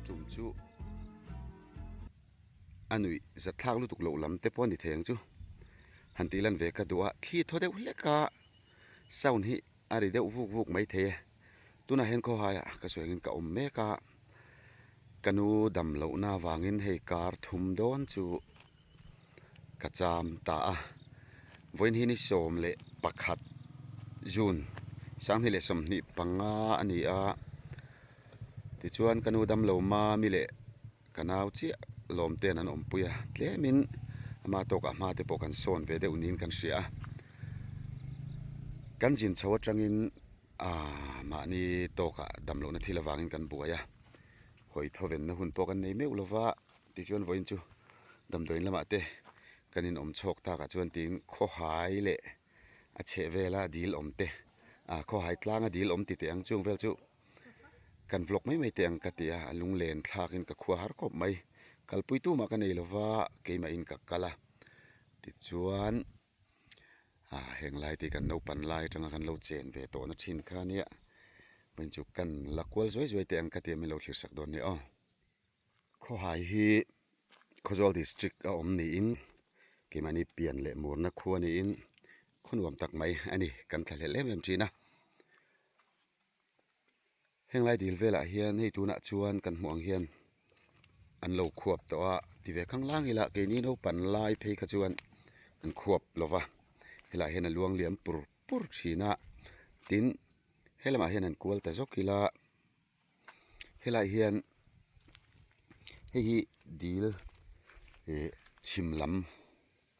tum chu a nuih zatthlak lutuk loh lam te pawh a ni thei ang chu han tih lan ve ka duh a thli thaw deuh hlek a sound hi a ri deuh vuk vuk mai thei e tunah hian khawhaiah ka sawi angin ka awm mek a ka nu dam lohna avangin hei kar thum dawn chu ka cham ta a vawiin hi ni 11 June 2025 a ni a tichuan ka nu dam lo mami leh ka nau chiah lawm ten an awmpui a tlemin ama tawkah hma te pawh kan sawn ve deuh niin kan hria a kan zin chho atangin aaa mahni tawkah dam lohna thil avangin kan buai a hawi thawvenna hun pawh kan nei meuh lova tichuan vawiin chu damdawiin lamah te kan inawm chhawk takah chuan tiin khawhai leh a chheh vela dil awm te ah khawhai tlanga dil awm ti teh ang chung vel chu. Kan vlog mai mai teh ang ka ti a, a lunglen thlakin ka khua har khawp mai. Kalpui tumah ka nei lova, keimahin ka kal a. Tichuan ah heng lai te hi kan naupan lai atanga kan lo chen ve tawhna thin kha ania. Vawiin chu kan la kual zuai zuai teh ang ka ti a, min lo thlir sak dawn nia aw. Khawhai hi Khawzawl district a awm niin keimahni pian leh murna khua niin khaw nuam tak mai a ni. Kan thlahlel em em thin a. Heng lai dil velah hian hei tunah chuan kan hmuh ang hian an lo khuap tawh a ti ve khang lang ila keini naupan lai phei kha chuan an khuap lo va helaiah hian a luang liam pur pur thin a tin he lamah hian an kual ta zawk ila helaiah hian hei hi dil ih chhim lam.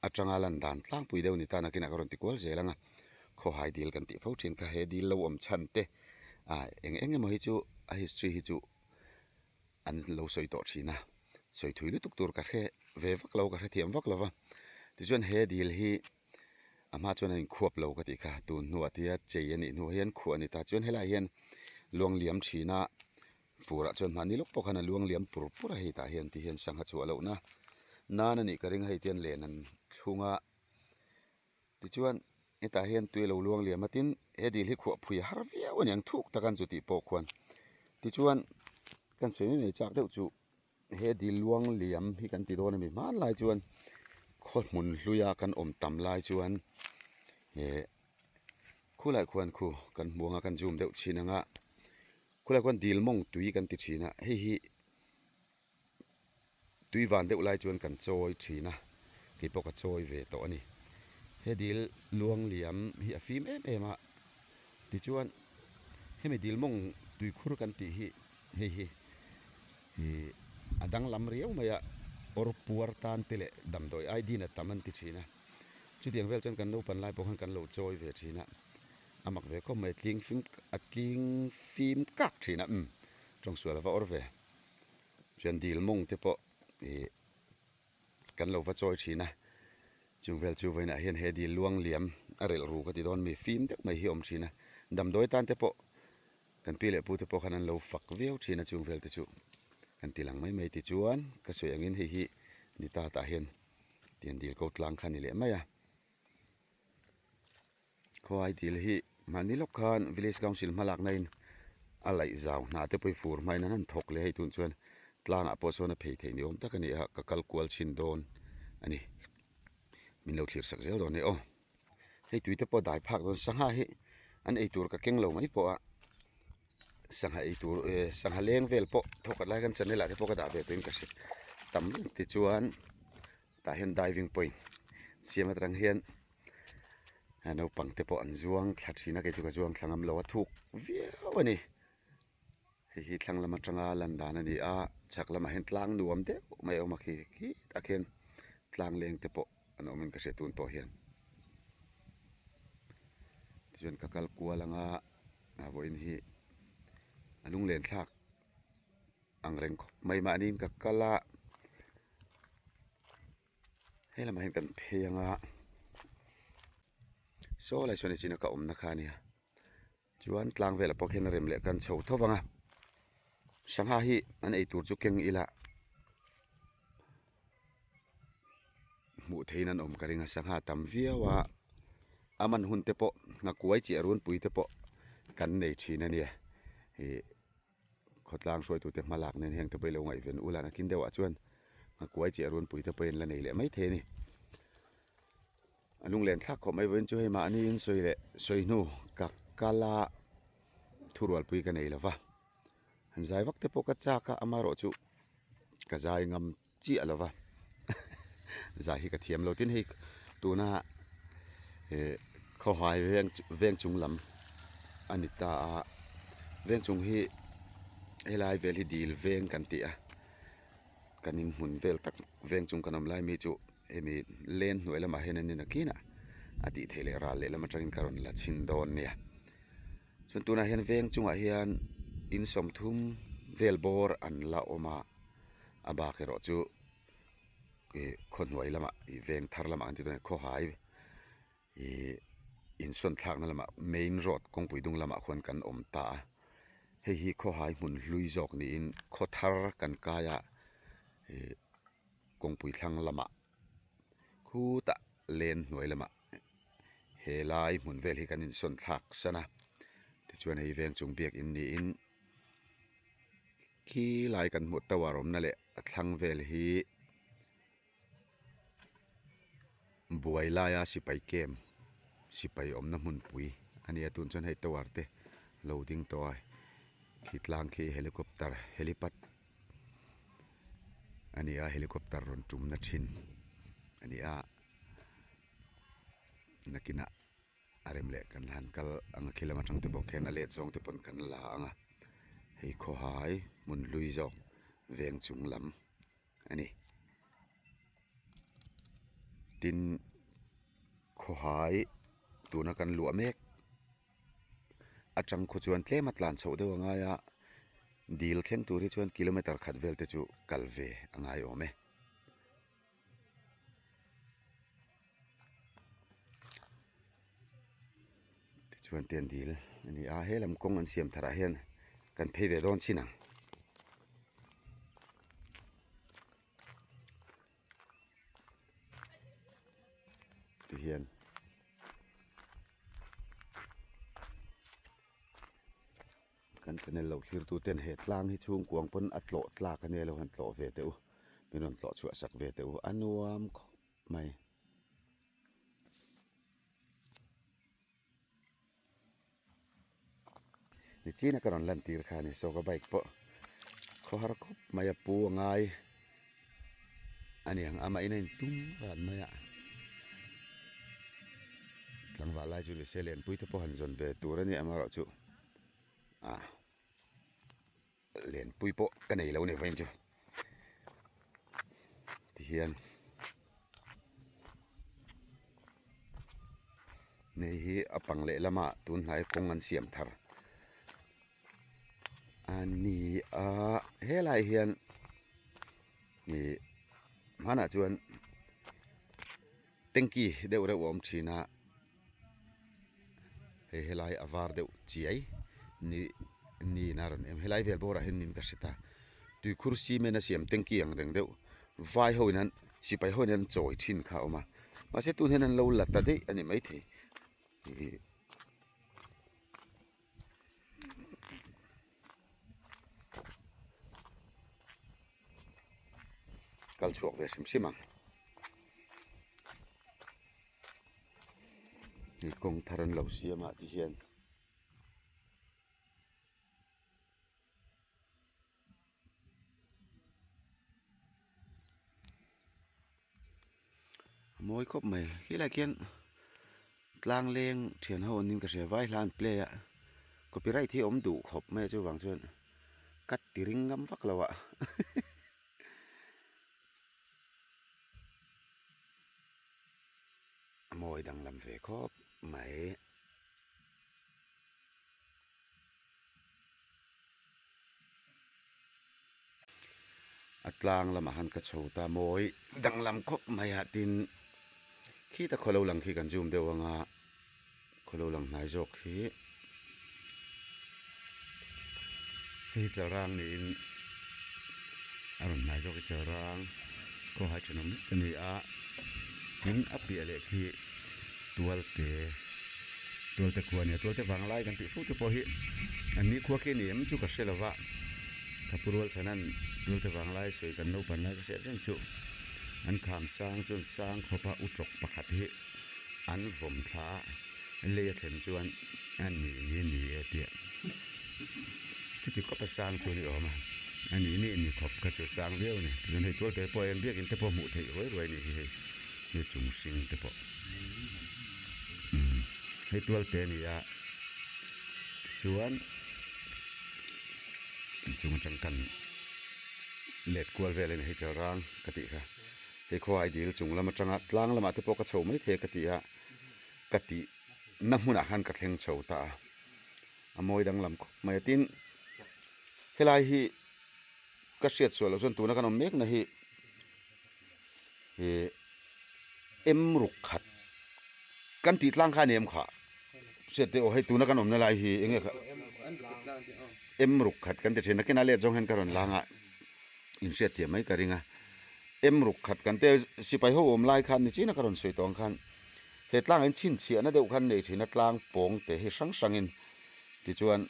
Atanga lan dan tlangpui deuh ni ta nakinah ka rawn ti kual zel ang a, khawhai dil kan tih fo thin kha he dil lo awm chhan te ah eng eng emaw hi chu a history hi chu an lo sawi tawh thin a, sawi thui lutuk tur ka hre ve vak lo ka hrethiam vak lo va, tichuan he dil hi a hma chuan a inkhuap lo ka tih kha tun hnuah tia chei a nih hnuah hian khuah a ni ta chuan helaiah hian luang liam thin a. Furah chuan mahni lawk pawh khan a luang liam pur pur a hei tah hian ti hian sangha chhuah lohna nan a nih ka ring a hei tihian len an thlung a tichuan hetah hian tui a lo luang liam a tin he dil hi khuah phui a har viau a niang thuk tak a chu tih pawh khuan tichuan kan sawi mai mai chak deuh chu he dil luang liam hi kan ti dawn a mi hmanlai chuan khaw hmun hluia kan awm tam lai chuan eh khulai khuan khu kan hmu ang a kan zoom deuh chhin ang a. Khulai khuan dil mawng tui kan ti thin a, hei hi tui van deuh lai chuan kan chawi thin a, kei pawh ka chawi ve tawh a ni. He dil luang liam hi a fim em em a, tichuan hemi dil mawng tui khur kan tih hi hei hi ih a danglam riau mai a, awr puar tan te leh damdawi ai din a tam an ti thin a, chutiang vel chuan kan naupan lai pawh khan kan lo chawi ve thin a. A mak ve khawp mai, a tling fim a tling fim kak thin a umm tawngsual a va awr ve. Chuan dil mawng te pawh ih kan lo va chawi thin a, chung vel chu vawiinah hian he dil luang liam a relh ru ka ti dawn mi fim deuh mai hi a awm thin a, damdawi tan te pawh kan pi leh pu te pawh khan an lo fak viau thin a chung vel te chu kan ti lang mai mai tichuan ka sawi angin hei hi ni ta tah hian tiang dil ko tlang kha a ni leh mai a. Khawai dil hi mahni lawk khan village council hmalakna in a laih zau hna te pawh hi fur hmain an han thawk leh hei tun chuan tlangah pawh sawn a phei theih ni awm tak a ni a ka kal kual chhin dawn a ni min lo thlir sak zel dawn e aw hei tui te pawh dai phak dawn sangha hi an ei tur ka keng lo mai pawh a sangha ei tur eh sangha leng vel pawh thawkhat lai khan channel ah te pawh ka dah ve tawhin ka hria tam tichuan. Tah hian diving point siam atang hian naupang te pawh an zuang thla thin a kei chu ka zuang thla ngam lo a thuk viau a ni hei hi thlang lam atanga lan dan a ni a chhak lamah hian tlang nuam deuh mai a awm a khi khitah khian tlang leng te pawh an awm in ka hria tun pawh hian tichuan ka kal kual anga a vawiin hi a lunglen thlak ang reng khawp mai mahniin ka kal a. He lamah hian kan phei ang a saw lai sawn nichin a ka awmna kha a nia chuan tlang velah pawh khian a rem leh kan chho tho vang a sangha hi an ei tur chu keng ila hmuh theihin an awm ka ring a sangha tam viau a a man hun te pawh nghakuai chiah runpui te pawh kan nei thin a nia ih. Khawtlang hruaitute hma lak nen heng te pawh i lo ngaihven ul a, nakin deuhah chuan nghakuai chiah runpui te pawh in la nei leh maithei a ni. A lunglen thlak khawp mai vawiin chu hei mahni in sawi leh sawi hnu ka kal a thurualpui ka nei lo va, han zai vak te pawh ka chak a amaherawh chu ka zai ngam chiah lo va zai hi ka thiam lo tin hei tuna eh khawhai veng veng chung lam a ni ta a veng chung hi helai vel hi dil veng kan tih a kan inhmun vel tak veng chung kan awm lai mi chu hemi len hnuai lamah hian an in a kinah a tih theih leh ral lehlam atangin ka rawn la chhin dawn nia chuan tunah hian veng chungah hian in sawmthum vel bawr an la awm a. A bak erawh chu ih khaw hnuai lamah ih veng thar lamah an ti dawn a khawhai ih insawn thlakna lamah main road kawngpui dung lamah khuan kan awm ta a hei hi khawhai hmun hlui zawk niin khaw thar kan kai a ih kawngpui thlang lamah khutah len hnuai lamah he lai hmun vel hi kan insawn thlak san a tichuan hei veng chung biakin niin. Khi lai kan hmuh tower awmna leh a thlang vel hi buai laia sipai camp sipai awmna hmunpui a ni a tun chuan hei tower te lo ding tawh a khi tlang khi helicopter helipad a ni a helicopter rawn tumna thin a ni a nakinah. A rem leh kan la han kal ang a khi lam atang te pawh khian a let zawng te pawn kan la ang a hei khawhai hmun hlui zawk veng chung lam a ni tin khawhai tuna kan luah mek atang khaw chuan tlem a tlan chhoh deuh a ngai a dil thleng tur hi chuan kilometer khat vel te chu kal ve a ngai awm e. Tichuan te an dil a ni a he lam kawng an siam thar ah hian kan phei ve dawn chin ang. Tihian. Kan channel lo thlir tu ten he tlang hi chhungkuang pawn a tlawh tlak a nia lo han tlawh ve teh u min rawn tlawh chhuah sak ve teh u a nuam khawp mai. Nichina ka rawn lan tir kha a ni saw ka bike pawh khawhar khawp mai a pu a ngai a niang amah in a intum ran mai a tlangval lai chu ni se lenpui te pawh han zawn ve tur a ni amaherawh chu ah lenpui pawh ka nei lo a ni vawiin chu tihian hei hi a pang lehlamah tun hnai kawng an siam thar a ni a helai hian ih hmanah chuan tanky deuh reuh a awm thin a hei helai a var deuh chiai ni niin a rawn em helai vel bawrah hian nin ka hre ta tuikhur cement a siam tanky ang reng deuh vai ho in an sipai ho in an chawi thin kha a awm a mahse tun hian an lo la ta daih a ni maithei ih. Kal chhuak ve hrim hrim ang hei kawng thar an lo siam ah ti hian. A mawi khawp mai helai khian tlang leng thian ho an nin ka hria vai hla an play a copyright hi a awm duh khawp mai a chuvang chuan ka ti ring ngam vak lo a a mawi danglam ve khawp mai. A tlang lamah khan ka chho ta mawi danglam khawp mai a tin khita khaw lo lang khi kan zoom deuh ang a khaw lo lang hnai zawk hi hei chalrang niin a rawn hnai zawk hi chalrang khawhai thenawm vek a ni a tin a piah leh khi tualte tualte khua a ni a tualte vanglai kan tih fo te pawh hi an ni khua khi a ni em chu ka hre lo va. Ka pu rual thanan Dulte Vanglai sawi kan naupan lai ka hriat reng chu an kham sang chuan sang khawpa u tawk pakhat hi an vawm thla a, lei a thlen chuan a ni ni ni e tia chuti khawpa sang chu ni awm a, a ni ni ni khawp kha chu sang viau a ni. Tichuan hei tualte pawh hian biakin te pawh hmuh theih ruai ruai a nih hi hei hei chung hring te pawh umm hei tualte a ni a tichuan. Inchung atang kan let kual vel a ni hei chalrang ka tih kha hei khawhai dil chung lam atanga tlang lamah te pawh ka chho maithei ka ti a ka tih na hmunah khan ka thleng chho ta a a mawi danglam khawp mai a tin helai hi ka hriat sual loh chuan tuna kan awm mek na hi ih em ruk khat kan tih tlang kha a ni em khah. Hriat teh aw hei tuna kan awmna lai hi enge kha em ruk khat kan ti thin a kena let zawng hian ka rawn lang a inhriat thiam mai ka ring a em ruk khat kan te sipai ho awm lai khan nichin a ka rawn sawi tawh ang khan he tlangah hian chhinchhiahna deuh khan nei thin a tlang pawng te hi hrang hrangin tichuan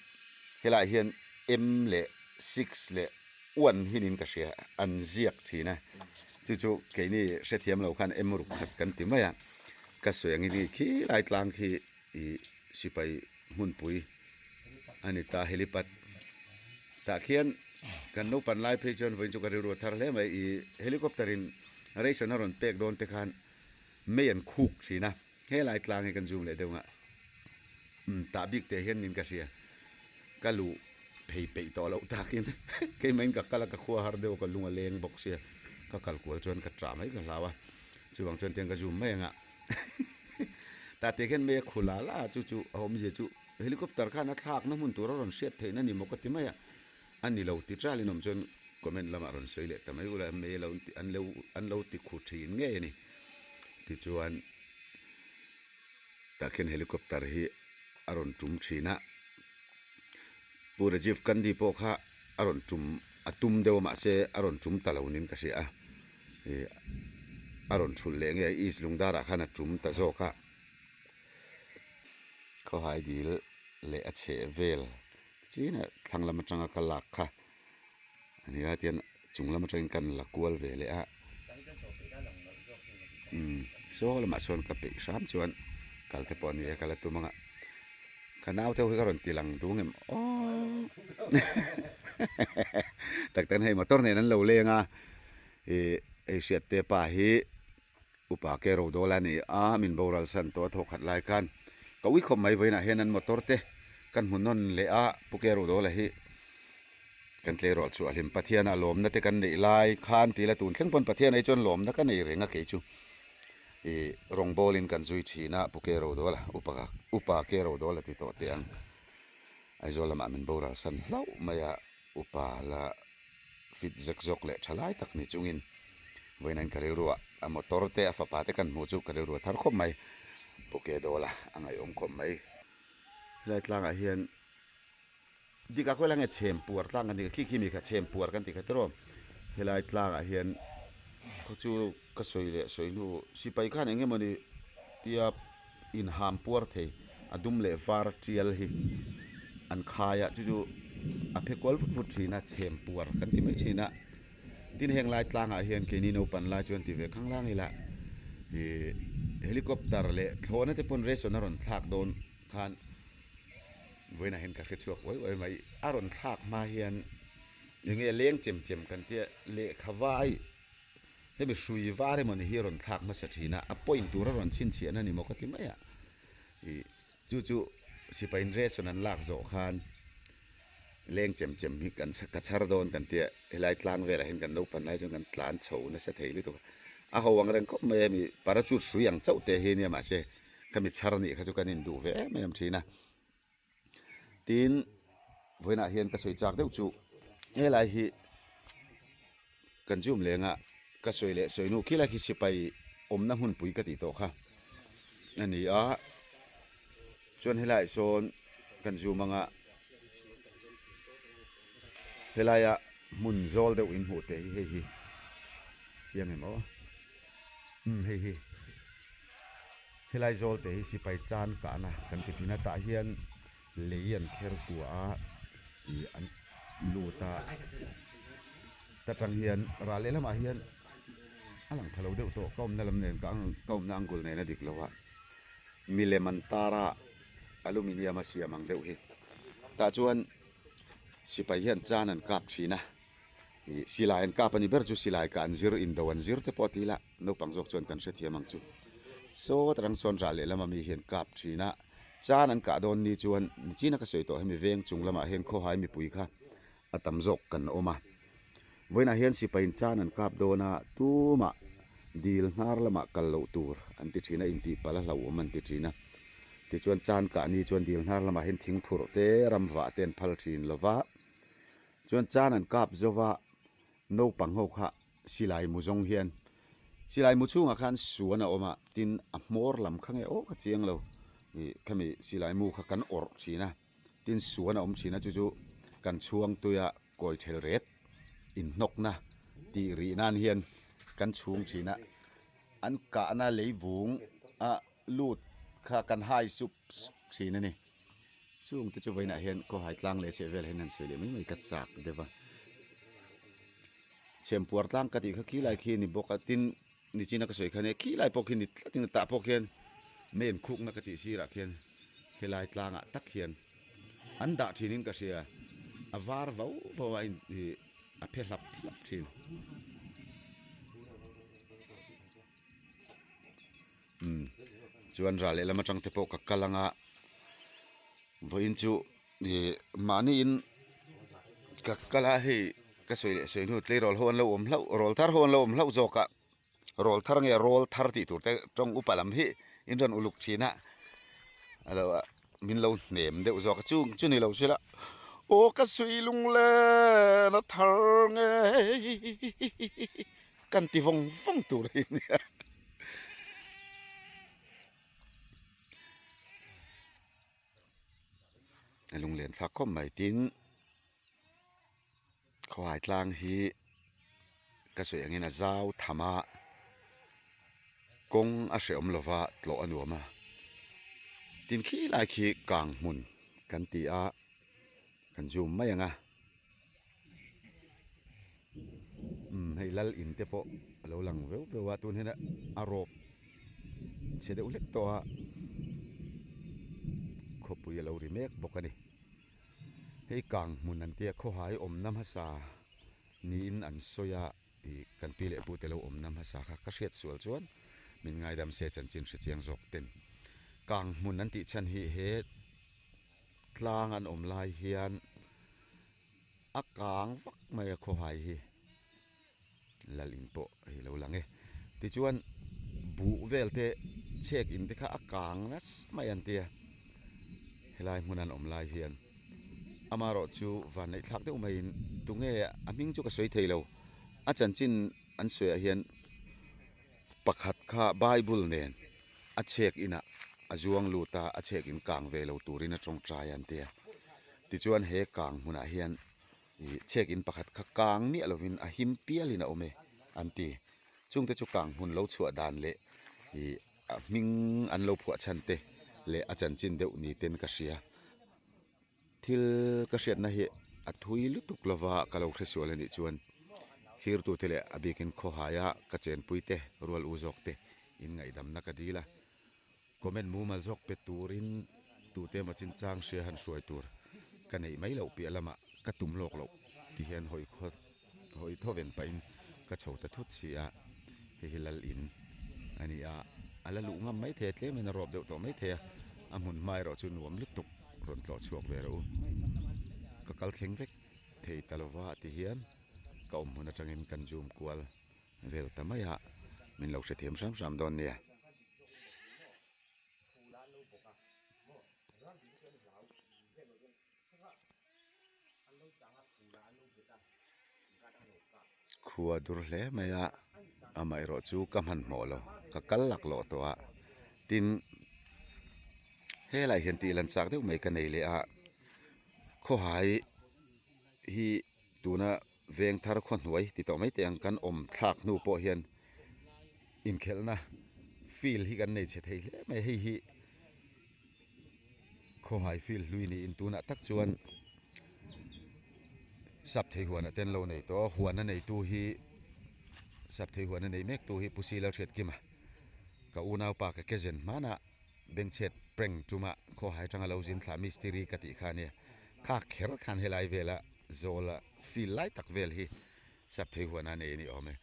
helaiah hian em leh six leh one hi niin ka hria an ziak thin a chu chu keini hrethiam lo khan em ruk khat kan ti mai a. Ka sawi ang in khi lai tlang khi ih sipai hmunpui a ni ta helipad tah khian kan naupan lai phei chuan vawiin chu ka rilru a thar hle mai ih helicopter in ration a rawn pek dawn te khan mei an khuk thin a helai tlang hi kan zoom leh deuh ang a umm tah bik teh hian nin ka hria ka luh phei peih tawh loh takin keimah in ka kal a ka khua har deuh a ka lung a leng bawk sia ka kal kual chuan ka tah mai ka hlau a. Chuvang chuan tiang ka zoom mai ang a tah te khian mei a khu la la a chu chu a awmzia chu helicopter khan a thlakna hmun tur a rawn hriat theihna ni maw ka ti mai a a ni lo ti ṭalin awm chuan comment lamah rawn sawi leh ta mai ula mei a lo an lo an lo ti khu ṭhin ngei a ni tichuan tah khian helicopter hi a rawn ṭum ṭhin a Pu Rajiv Gandhi pawh kha a rawn ṭum a tum deuh a mahse a rawn ṭum ta lo niin ka hria a. Ih a rawn thulh leh nge east lungdar ah khan a tum ta zawk a khawhai dil leh a chheh vel chin a thlang lam atanga ka lak kha a ni a tian chung lam atangin kan la kual ve leh a umm saw lamah sawn ka peih hram chuan kal te pawh a ni e ka la tum ang a. Ka nau te ho hi ka rawn ti lang duh ngem aww tak tak hei motor nen an lo leng a ih hei hriat te pa hi upa ke ro dawl a ni a min boral san tawh a thawk khat lai khan ka ui khawp mai vawiinah hian an motor te kan hmu nawn leh a pu ke ro dawl a hi kan tleirawl chhuah hlim Pathian a lawmna te kan neih lai khan tih la tun thleng pawn Pathian ah hi chuan lawmna ka nei reng a kei chu. Ih rawngbawlin kan zui thin a, Pu Ke Rodawla, Upa Upa Ke Rodawla ti tawh teh ang. Aizawl lamah min boral san hlauh mai a, Upa la fit zek zawk leh tha lai tak ni chungin vawiin ka rilru ah a motor te a fapa te kan hmuh chu ka rilru a thar khawp mai. Pu Ke Dawla a ngaihawm khawp mai. Helai tlangah hian Dik ah khawi lai nge chhem puar tlang kan tih kha khi khi mi kha chhem puar kan tih kha tiraw helai tlangah hian khaw chu ka sawi leh sawi hnu sipai khan eng emawni tia inham puar thei a dum leh var tial hi an khai a chu chu a phe kual vut vut thin a chhem puar kan ti mai thin a tin heng lai tlangah hian keini naupan lai chuan ti ve khang lang ila ih helicopter leh thlawhna te pawn ration a rawn thlak dawn khan. Vawiinah hian ka hre chhuak uai uai mai. A rawn thlak hma hian eng nge leng chem chem kan tia lehkha vai hemi hrui var emaw ni hi a rawn thlak hmasa thin a, a point tur a rawn chhinchhiahna ni maw ka ti mai a. Ih chu chu sipai ration an lak zawh khan leng chem chem hi kan ka chhar dawn kan tia helai tlang velah hian kan naupang lai chuan kan tlan chho nasa thei lutuk a. A ho ang reng khawp mai a hemi parachute hrui ang chauh te hi nia mahse khami chhar nih kha chu kan induh ve em em thin a. Tin, vawiinah hian ka sawi chak deuh chu helai hi kan zoom leng a ka sawi leh sawi hnu khi lai khi sipai awmna hmunpui ka tih tawh kha a ni a chuan helaiah sawn kan zoom ang a helaia hmun zawl deuh in hmuh teh hi hei hi chiang em aw umm hei hi. Helai zawl te hi sipai chan kahna kan ti thin a tah hian lei an kher kuah a ih an lut a ta tang hian ral lehlamah hian a lang pha lo deuh tawh ka awmna lam nen ka ka awmna angle nen a dik lo a milem an tar a aluminium a siam ang deuh hi tah chuan sipai hian chan an kap thin a ih silai an kap a ni ber chu silai kah an zir indo an zir te pawh a ti ila naupang zawk chuan kan hrethiam ang chu saw tarang sawn rah lehlam ami hian kap thin a chan an kah dawn ni chuan nichina ka sawi tawh hemi veng chung lamah hian khawhai mipui kha a tam zawk kan awm a vawiinah hian sipai in chan an kap dawn a tumah dil hnar lamah kal loh tur an ti thin a intih palh a hlauhawm an ti thin a tichuan chan kah ni chuan dil hnar lamah hian thing phurh te ram vah te an phal thin lo va chuan chan an kap zo va naupang ho kha silai mu zawng hian silai mu chhungah khan suan a awm a tin a hmawr lam kha nge aw ka chiang lo ih khami silai mu kha kan awrh thin a tin suan a awm thin a chu chu kan chhuang tui a kawi thel ret inhnawkna tih rih nan hian kan chhung thin a an kahna leivung a lut kha kan hai sup sup thin a ni chung te chu vawiinah hian khawhai tlang leh chheh vel hian han sawi leh mai mai ka chak deuh a chhempuar tlang ka tih kha khilai khi a ni bawk a tin nichina ka sawi kha nia khilai pawh khi ni tlat in tah pawh khian men khukna ka tih sirah khian helai tlangah tak hian an dah thin in ka hria a var vau vau a in ih a phe hlap hlap thin. Umm chuan ral lehlam atang te pawh ka kal anga vawiin chu ih mahni in ka kal a hei ka sawi leh sawi hnu tleirawl ho an lo awm hlauh rawl thar ho an lo awm hlauh zawk a rawl thar nge rawl thar tih tur te tawng upa lam hi in rawn uluk thin a a lo a min lo hnem deuh zawk a chung chu ni lo sela aw ka suih lunglen a thar ngei. Kan ti vawng vawng tur hi nia. A lunglen thlak khawp mai tin khawhai tlang hi ka sawi angin a zau tham a kawng a hrehawm lova tlawh a nuam a tin khi lai khi kang hmun kan ti a kan zoom mai ang a. Umm hei lal in te pawh a lo lang veuh veuh a tun hian a rawp chhe deuh hlek tawh a khawpui a lo ri mek bawk a ni hei kang hmun an tia khawhai awmna hmasa niin an sawi a ih kan pi leh pu te lo awmna hmasa kha ka hriat sual chuan min ngaidam se chanchin hre chiang zawk ten kang hmun an tih chhan hi he tlang an awm lai hian a kang vak mai a khawhai hi lal in pawh hei lo lang e tichuan buh vel te chhek in te kha a kang nasa mai an tia helai hmun an awm lai hian amaherawh chu vanneih thlak deuh maiin tunge a hming chu ka sawi thei lo a chanchin an sawiah hian pakhat kha bible nen. A chhek inah a zuang lut a, a chhek in kang ve lo turin a tawngtai an ti a. Tichuan he kang hmunah hian ih chhek in pakhat kha kang miah lovin a him pialin a awm e an ti. Chungte chu kang hmun lo chhuah dan leh ih a hming an lo phuah chhan te leh a chanchin deuh ni ten ka hria. Thil ka hriatna hi a thui lutuk lova ka lo hre sual anih chuan thirtute leh a bikin khawhaia ka chenpui te rual u zawk te in ngaihdamna ka dil a, comment mumal zawk pe turin tute emaw chinchang hria han hruai tur ka neih mai loh piah lamah ka tum lawk loh ti hian hawi khaw hawi thaw ven pahin ka chho ta thut si a, hei hi lal in a ni a, a la luh ngam maithei a tlemin a rawp deuh tawh maithei a, a hmun hma erawh chu nuam lutuk. Rawn tlawh chhuak ve rawh u. Ka kal thleng vek thei ta lova ti hian ka awm hmun atangin kan zoom kual vel ta mai a, min lo hrethiam hram hram dawn nia. Khua dur hle mai a, amaherawh chu ka hmanhmawh lo, ka kal laklawh tawh a, tin helaiah hian tih lan chak deuh mai ka nei leh a, khawhai hi tuna veng thar khaw hnuai ti tawh mai teh ang kan awm thlak hnu pawh hian inkhelhna field hi kan nei chhe thei hle mai hei hi. Khawhai field hlui niin tunah tak chuan Sap thei huan ah te an lo nei tawh a, huan a neitu hi sap thei huan a nei mek tu hi Pu Sila Hriatkima ka unaupa ka kezen hmanah Bengchhet prank tuma khawhai atanga lo zin thla mistiri ka tih kha ania, kha kher khan helai vela zawla field lai tak vel hi sap thei huan a nei a ni awm e.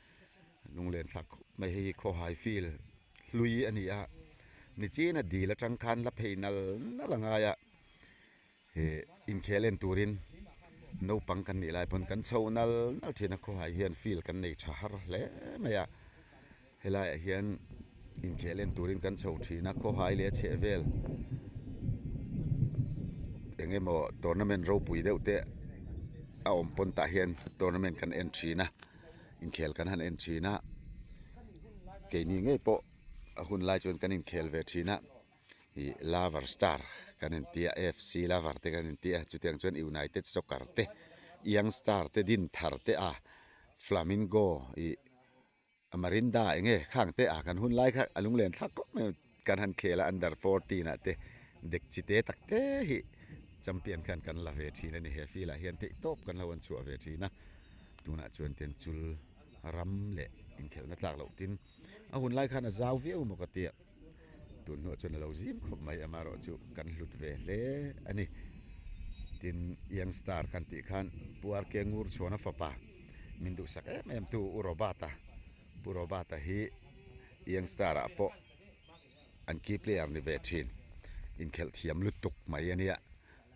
Lunglen thlak khawp mai hei hi khawhai field hlui a ni a, nichina dil atang khan la phei nal nal a ngai a, he inkhel en turin naupang kan nih lai pawn kan chho nal nal thin a khawhai hian field kan nei tha har hle mai a helai ah hian inkhel en turin kan chho thin a khawhai leh a chheh vel eng emaw tournament ropui deuh te a awm pawn tah hian tournament kan en thin a inkhel kan han en thin a keini ngei pawh a hun lai chuan kan inkhel ve thin a. Ih lover star kan inti a fc lover te kan inti a chutiang chuan united soccer te young star te din thar te a flamingo ih marinda eng nge khang te a kan hun lai kha a lunglen thlak khawp mai kan han khel a under fourteen ah te dekchi te tak te hi champion khan kan la ve thin a ni he field ah hian theih tawp kan lo an chhuah ve thin a tunah chuan tian chul ram leh inkhelhna tlak loh tin a hun lai khan a zau viau maw ka tia. Tun hnuah chuan a lo zim khawp mai amaherawh chu kan hlut ve hle a ni. Tin, Young Star kan tih khan Pu RK Ngurchhuana fapa min duhsak em em tu U Robert-a, Pu Robert-a hi Young Star-ah pawh an key player ni ve thin, inkhelh thiam lutuk mai a nia.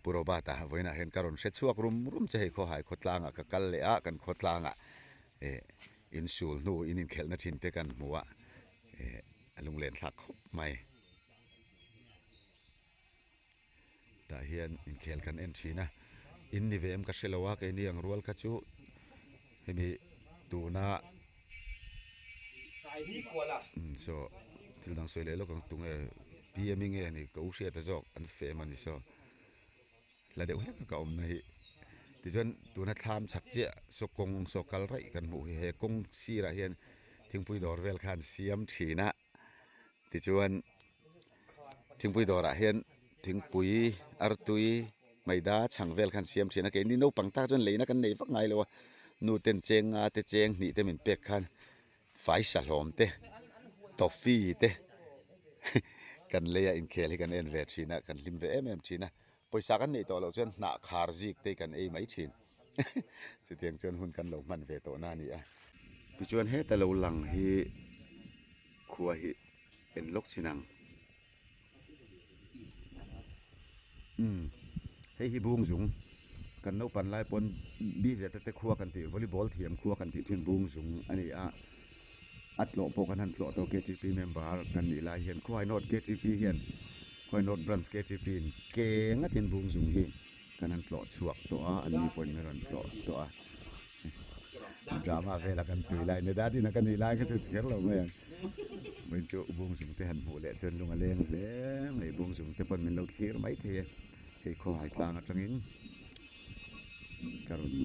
Pu Robert-a vawiinah hian ka rawn hre chhuak rum rum che hei khawhai khawtlangah ka kal leh a, kan khawtlangah eh insul hnu in inkhelhna thin te kan hmu a. Eh a lunglen thlak khawp mai. Tah hian inkhel kan en thin a, in ni ve em ka hre lo a keini ang rual kha chu hemi tuna umm saw thil dang sawi leh lawk ang tunge P M I nge ni ka u hriat a zawk an fem a ni saw. Hla deuh hlek a ka awmna hi tichuan tuna thlam chhak chiah saw kawng saw kal raih kan hmuh hi he kawng sirah hian thingpui dawr vel khan siam thin a tichuan thingpui dawrah hian thingpui artui maida chhang vel khan siam thin a keini naupang tak chuan leina kan nei vak ngai lo a nu ten cheng nga te cheng hnih te min pek khan Faisa hlawm te, toffee te kan lei a inkhel hi kan en ve thin a, kan hlim ve em em thin a, pawisa kan neih tawh loh chuan hnah khar zik te hi kan ei mai thin chutiang chuan hun kan lo hman ve tawh na a ni a. Tichuan heta lo lang hi khua hi en lawk chin ang. Umm hei hi bungzung kan naupan lai pawn bz te khua kan tih volleyball thiam khua kan tih thin bungzung a ni a a tlawh pawh kan han tlawh tawh ktp member kan nih lai hian khuai north ktp hian khuai north branch ktp in ke ngatin bungzung hi kan han tlawh chhuak tawh a an ni pawhin min rawn tlawh tawh a. Drama vela kan tui lai ni dadina ka nih lai kha chu ti kher lo mai ang. Vawiin chu Bungzung te han hmuh leh chuan lung a leng hle mai. Bungzung te pawn min lo thlir mai thei e. Hei khawhai tlang atangin ka rawn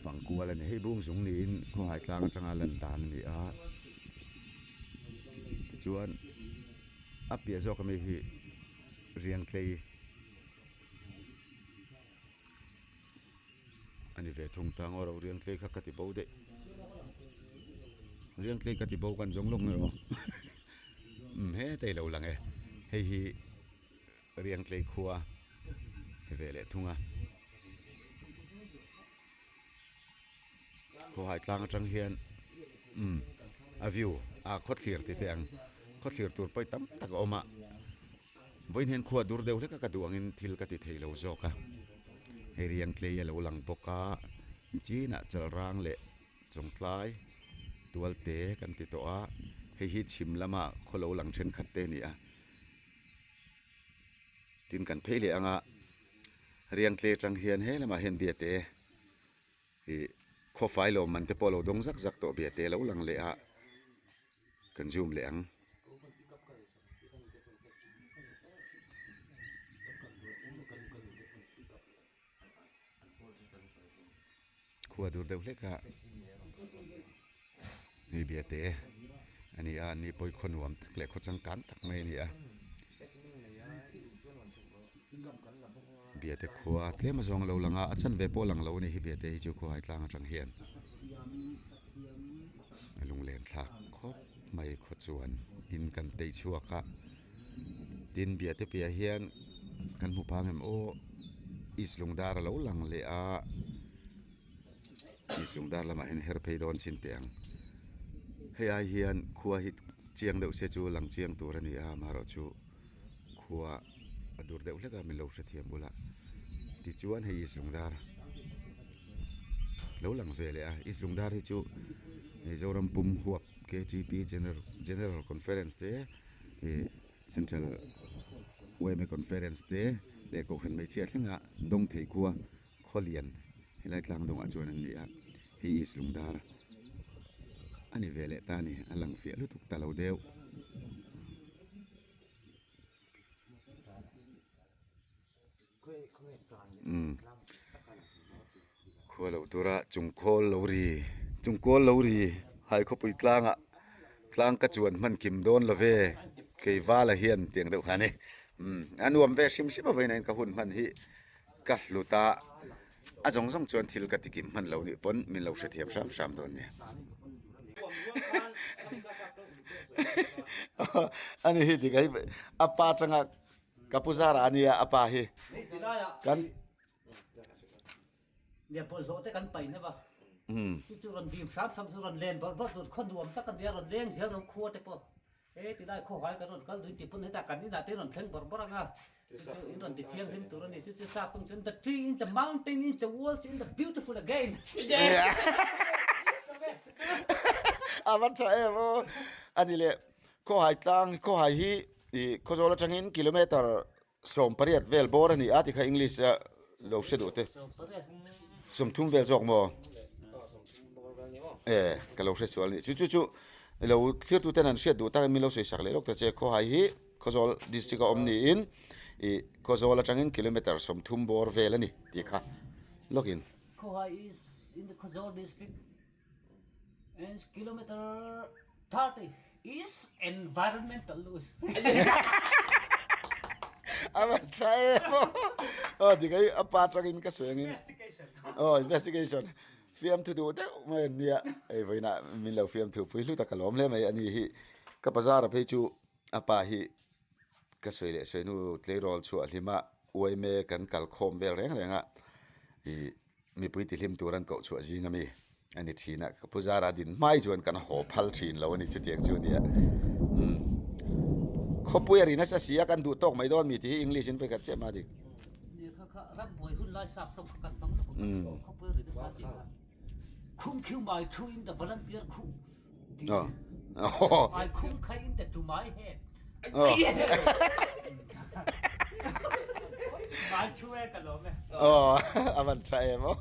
fang kual a ni. Hei Bungzung niin khawhai tlang atanga lan dan a ni a. Tichuan a piah zawk ami hi Riangtlei. A ni ve thung ta ngaw ro riangtlei kha ka ti bo daih riangtlei ka ti bo kan zawng lawk nge aw umm hetei lo lang e hei hi riangtlei khua ni ve leh thung a khawhai tlang atang hian umm a view a khawthlir ti teh ang khawthlir tur pawi tam tak a awm a. Vawiin hian khua dur deuh hlek a ka duh angin thil ka ti thei lo zawk a, hei riang tlei a lo lang bawk a, chinah chalrang leh chawngtlai tualte kan ti tawh a, hei hi chhim lama khaw lo lang thenkhat te a ni a, tin kan phei leh anga riang tlei atang hian he lamah hian biate ih khawfai lawmman te pawh a lo dawng zak zak tawh biate a lo lang leh a kan zoom leh ang. Khua dur deuh hlek a hei biate a ni a ni pawh hi khaw nuam tak leh khaw changkang tak mai a ni a. Biate khua tlem a zawng a lo lang a, a chanve pawh a lang lo a ni hi Biate hi chu khawhai tlang atang hian a lunglen thlak khawp mai khaw chuan in kan tei chhuak a tin Biate piah hian kan hmu phang em aw East Lungdar a lo lang leh a. East Lungdar lamah hian her phei dawn chin teh ang. Hei ai hian khua hi chiang deuh se chu lang chiang tur a ni a, amaherawhchu khua a dur deuh hlek a min lo hrethiam bula. Tichuan hei East Lungdar lo lang ve leh a, East Lungdar hi chu Mizoram pum huap K_T_P General General Conference te ih Central Y_M_A Conference te leh Kohhran Hmeichhia thlenga dawng thei khua. Khawlian helai tlang dawngah chuan an ni a, hei East Lungdar a ni ve leh ta a ni, a lang fiah lutuk ta lo deuh. Umm khua lo tura chungkhawl lo ri chungkawl lo ri hai khawpui tlangah tlang ka chuan hman kim dawn lo ve kei vala hian tiang deuh kha a ni umm a nuam ve hrim hrim a vawiin ka hun hman hi. Ka hlut a, a zawng zawng chuan thil ka tikim hman lo nih pawn min lo hrethiam hram hram dawn nia. Ani hi dik a hi a pa tanga ka pu zara a nia a pa hi kan Nia bawlhhlawh te kan paih hneuh a, chu chu rawn bim hram hram chu rawn len bawrh bawrh tur khaw nuam tak a nia rawn leng zel ro khua te pawh. He ti lai khawhai kan rawn kal duin tih pawn hetah kan inah te rawn thleng bawrh bawrh ang a, chu chu in rawn ti thianghlim tur a ni. Chu chu sap pawng chuan the tree in the mountain in the world in the beautiful again. A va tha em aw. A ni leh khawhai tlang khawhai hi ih Khawzawl atangin kilometer 18 vel bawr a ni a tikha English a lo hre duh te. 30 vel zawk maw? E ka lo hre sual a ni. Chu chu chu lo thlir tu ten an hriat duh tak in min lo sawi sak leh lawk ta che. Khawhai hi Khawzawl district a awm niin ih Khawzawl atangin kilometer 30 bawr vel a ni tih kha lawkin. Khawhai is in the Khawzawl district. And kilometer 30 is environmental loose. A van tha em aw. Aw dik ai a pa tangin ka sawi angin. Investigation. Aw investigation. Fiamthu duh deuh mai an nia. Hei vawiinah min lo fiamthu pui hlut a ka lawm hle mai a ni hi. Ka bazar a phei chu a pa hi ka sawi leh sawi hnu tleirawl chhuah hlima uaime kan kal khawm vel reng reng a ih Mipui tihlim tur an koh chhuah zing ami a ni thin a, ka pu zara din hmai chuan kan haw phal thin lo a ni chutiang chu a nia. Umm khawpui a ri nasa si a kan duh tawk mai dawn mi tih hi English in vekhat chiah mah dik. Ni kha kha ram buai hun lai sap tawng kha kan hmang lawk a, khawpui a ri nasa tih kha khum khiu mai thu in the volunteer khu tih mai khum khai in the to my head. Aw a van tha em aw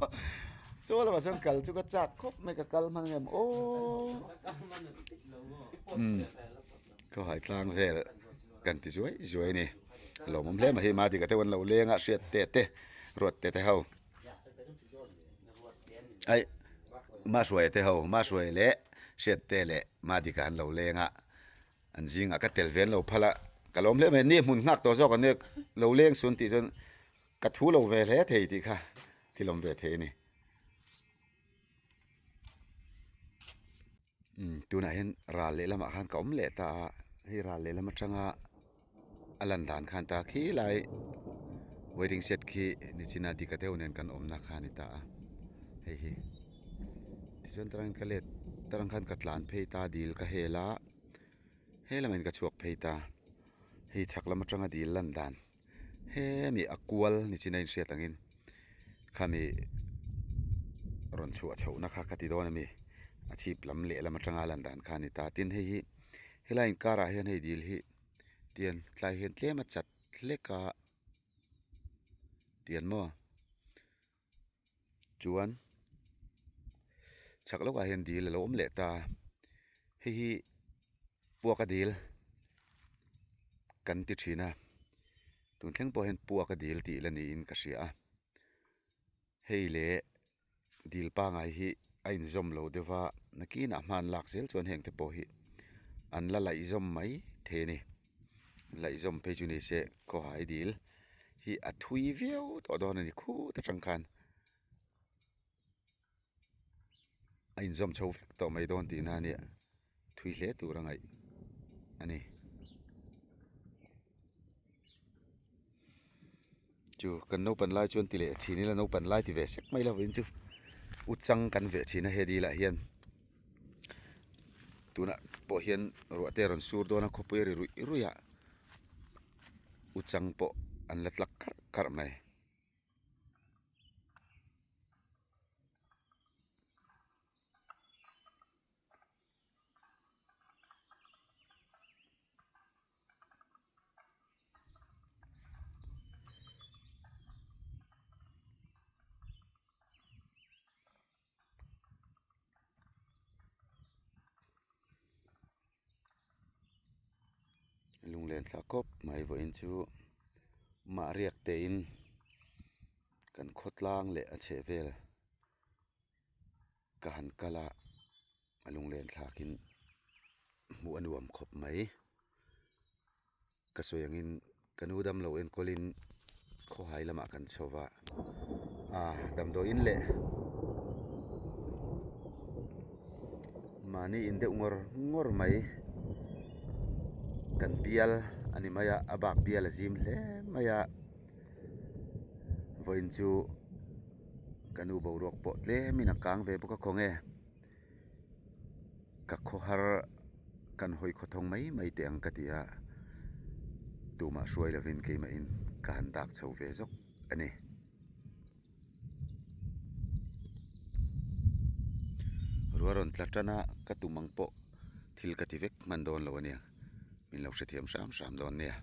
saw lamah sawn kal chu ka chak khawp mai ka kal hman em aw umm khawhai tlang vel kan ti zuai zuai a ni lawmawm hle mai hi Madika te an lo leng a hriat te te ruat te te ho aih Mahruaia te ho Mahruaia leh hriat te leh Madika an lo leng a. An zingah ka tel ve an lo phal a, ka lawm hle mai, ni hmun nghak tawh zawk an nia, lo leng sun tih chuan ka thu lo ve hle thei tih kha thil awm ve thei a ni. Umm tunah hian ral lehlamah khan ka awm leh ta a, hei ral lehlam atanga a lan dan khan ta khi lai wedding set khi nichina dika deuh nen kan awmna kha a ni ta a, hei hi tichuan tarangin ka let tarang khan ka tlan phei ta dil ka hel a he lamah ka chhuak phei ta hei chhak lam atanga dil lan dan hemi a kual nichina inhriat angin khami rawn chhuah chhohna kha ka ti dawn a mi a chhip lam lehlam atanga lan dan kha a ni ta tin hei hi. Helai inkarah hian hei dil hi tian tlai hian tlem a chat hlek a tian maw chuan chhak lawkah hian dil a lo awm leh ta hei hi puaka dil kan ti thin a tun thleng pawh hian puaka dil tih la niin ka hria a hei leh. Dil pangai hi a inzawm lo deuh va, nakinah hman lak zel chuan heng te pawh hi an la laihzawm mai thei a ni. Laihzawm phei chu ni se khawhai dil hi a thui viau tawh dawn a ni khut atang khan a inzawm chho vek tawh mai dawn tihna a nia thui hle tur a ngaih a ni. Chu kan naupan lai chuan ti leh thin ila naupan lai ti ve sek mai lovin chu u chang kan veh thin a he dilah hian tunah pawh hian ruah te a rawn sur dawn a khawpui a ri ruih ruih a u chang pawh an la tlak karh karh mai. Lunglen thla khawp mai vawiin chu mah riak tein kan khawtlang leh a chhehvel ka han kal a a lunglen thlakin hmuh a nuam khawp mai. Ka sawi angin ka nu damlo enkawlin khawhai lamah kan chho va, ah damdawiin leh mahni in deuh ngawr ngawr mai kan bial a ni mai a, a bak bial a zim hle mai a, vawiin chu ka nu boruak pawh tlemin a kang ve bawk a khawnge. Ka khawhar kan hawi khawthawng mai mai teh ang ka ti a, tumah hruai lovin keimahin ka han dak chho ve zawk a ni. Ruah rawn tla tan a, ka tum ang pawh thil ka ti vek hman dawn lo a nia, min lo hrethiam hram hram dawn nia.